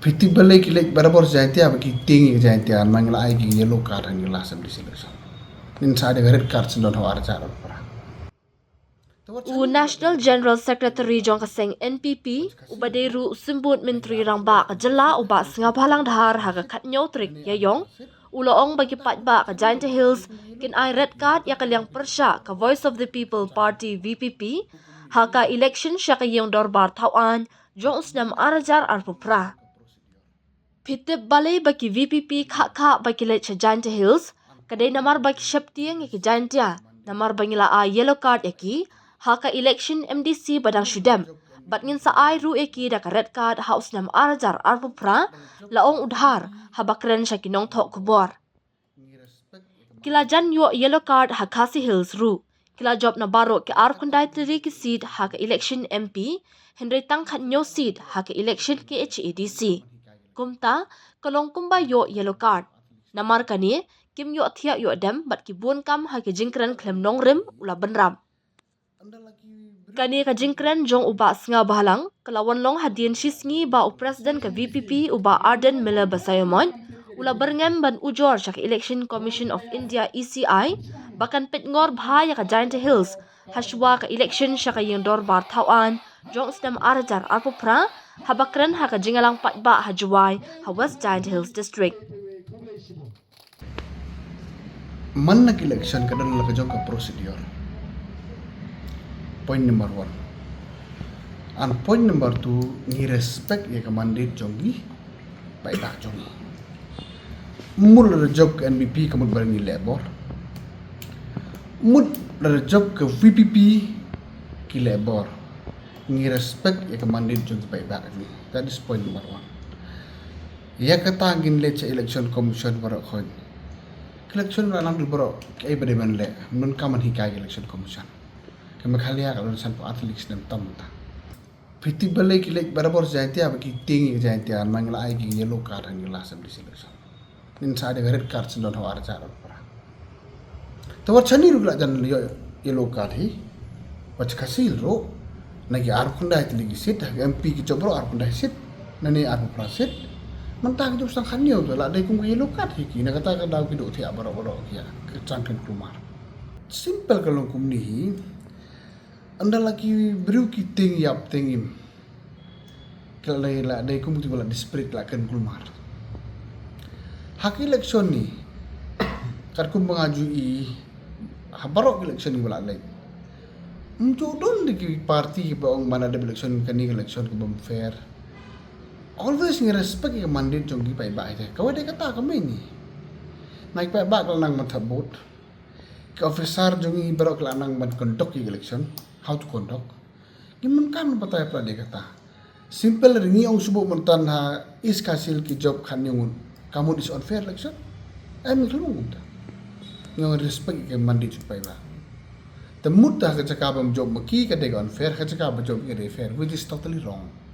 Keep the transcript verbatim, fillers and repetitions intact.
Phi tip balei ki leit barabor Jaintia ba ki tieng ïa ka Jaintia, namar ngi la ai ki yellow card ha kine ki last M D C election. Ngin sa ai da ka red card shen don ha u ar hajar arphew phra. U National General Secretary jong ka seng N P P, uba dei ruh u symbud Myntri Rangbah ka jylla u Bah Sniawbhalang Dhar ha ka khathynñiew tarik Ïaïong, u la ong ba ki paidbah ka Jaintia Hills kin ai red card ïa ka liang pyrshah ka Voice of the People Party, V P P, ha ka election sha ka ïing dorbar thawaiñ jong u snem ar hajar arphew phra. Phi tip balei ba ki V P P khah khah ba ki leit sha Jaintia Hills? Ka dei namar ba ki sheptieng ïa ki Jaintia, namar ba ngi la ai yellow card ïa ki ha ka election M D C ba dang shu dep, bad ngin sa ai ruh ïa ki da ka red card ha u snem ar hajar arphew phra, la ong u Dhar haba kren sha ki nongthoh khubor. Ki la jan ïoh yellow card ha Khasi Hills ruh. Ki la jop na baroh ki arphew khyndai tylli ki seat ha ka election M P, hynrei tang khathynñiew seat ha ka election K H A D C. Kumta, ka long kumba ïoh yellow card. Namar kane, kim ïoh thiah ïoh dem bad ki bun kam ha ki jingkren khlem nongrim, u la bynrap. Kane ka jingkren jong u Bah Sniawbhalang ka la wan long hadien shisngi ba u President ka V P P, u Bah Ardent Miller Basaiawmoit, u la byrngem ban ujor sha ka Election Commission of India, E C I, ba kan peitngor bha ïa ka Jaintia Hills hashwa ka election sha ka ïing dorbar thawaiñ jong u snem ar hajar arphew phra, haba kren ha ka jingïalang paidbah ha Jowai, ha West Jaintia Hills District. Man na ka election ka don la ka jong ka procedure. Point number one. And point number two, ngi respect ïa ka mandate jong ki paidbah jong ngi. Mut la da jop ka N P P ka mut ba ngi leh bor. Mut la da jop ka V P P ki leh bor. Ngi respect ïa ka mandate jong ki paidbah jong ngi. That is point number one. Ïa kata ngin leit sha Election Commission baroh khoit. Ka election ba nang dei baroh, kaei ba dei ban leh, mynta ka man hikai ka Election Commission. Ka Meghalaya ka don sanphew ar tylli ki snem tam mynta. Phi tip balei ki leit barabor Jaintia ba ki tieng ïa ka Jaintia, namar ngi la ai ki yellow card ha kine ki last M D C election. Ngin sa ai da ka red card shen don ha u ar hajar arphew phra. Te wat shane ruh ki la jan ïoh yellow card hi. Wat sha Khasi Hills ruh, na ki arphew khyndai tylli ki seat, ha ka M P ki jop baroh arphew khyndai seat, nane arphew phra seat. Mynta ki jop tang khathynñiew, te la dei kum ka yellow card hi ki, na kata ka daw ki duh thiah baroh baroh ki ïa, ki tang kren kulmar. Simple ka long kumne hi. Ynda la ki briew ki tieng ïap tieng im, ki la dei, la dei kum kiba la desperate, la kren kulmar. Ha ka election ne, katkum ba nga ju i ha baroh ka election kiba la leit, ym ju don de ki party kiba ong ba ngi dep election kane ka election kaba ym fair. Always ngi respect ïa ka mandate jong ki paidbah hi te. Kawei de kata ka main hi. Na ki paidbah ki la nang ban thap vote. Ki officer jong ngi baroh ki la nang ban conduct ïa ka election, how to conduct. Ngi mynta ngim batai palat ïa kata. Simple, ngi ong shu buh mynta ha East Khasi Hills ki jop khathynñiew ngut, ka mut is unfair election? Em, ngi khlem ong kumta. Ngi ong respect ïa ka mandate jong ki paidbah. Te mut ha ka jaka ba ym jop ma ki ka dei ka unfair, ha ka jaka ba jop ma ki ka dei fair, which is totally wrong.